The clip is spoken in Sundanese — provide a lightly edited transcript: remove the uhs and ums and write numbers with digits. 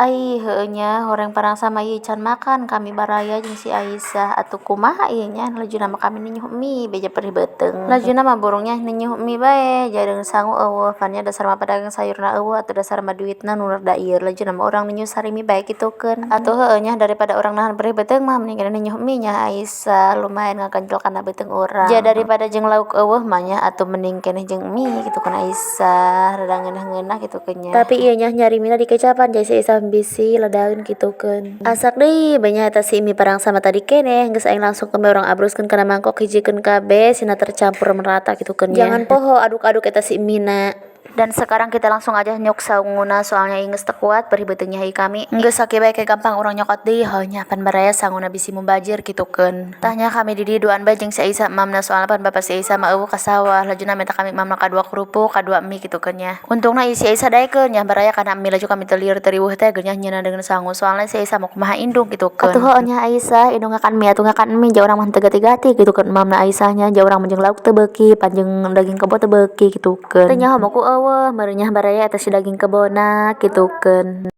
Ai heueuh nya, horeng parang sama ieu can makan kami baraya jeung si Aisyah. Atuh kumaha ieu nya, lajuna mah kami ninyuh mie beja perih beuteung. Lajuna mah burungnya ninyuh mie bae jadeng sangu eueuh, pan nya dasar mah pedagang sayurna eueuh atuh dasar mah duitna nu rada ieu, lajuna mah urang ninyuh sarimi bae kitukeun. Atuh heueuh nya, daripada urang nahan perih beuteung mah mending keneh ninyuh mie nya Aisyah, lumayan ngaganjel kana beuteung urang. Ja daripada jeung lauk eueuh mah nya, atuh mending keneh jeung mie kitukeun Aisyah, rada ngeunah-ngeunah kitukeun nya. Tapi ieu nya nyari mie na dikecapan ja si Aisyah bisi ledaeun kitukeun. Asak deui bae nya eta si mie parang sama tadi keneh, geus aing langsung ke urang abruskeun kana mangkok, hijikeun kabeh sina tercampur merata kitukeun nya. Jangan poho aduk-aduk eta si mie na. Dan sekarang kita langsung aja nyok sanguna, soalnya geus teu kuat perih beuteung nya kami. Geus sakieu bae ke gampang urang nyokot deui heuh nya, pan baraya sanguna bisi mubajir kitukeun. Tah nya kami di dieu duaan bae jeung si Aisyah emamna, soalna pan bapa si Aisyah mah eueuh ka sawah, lajuna minta kami emamna kadua kerupuk, kadua mie kitukeun nya. Untungna ieu si Aisyah daekeun nya baraya kana mie, laju kami teu lieur teu riweuh teh geunyah nyeunah dengan sangu, soalna si Aisyah mah kumaha indung kitukeun. Atuh heueuh nya Aisyah, indung ngakan mie atuh ngakan mie, ja urang mah teu gati-gati kitukeun emamna Aisyah nya, ja urang mah jeung lauk teu beuki, pan jeung daging kebo teu beuki kitukeun. Teu nyaho mah ku eueuh meureun nya baraya eta si daging kebona kitukeun.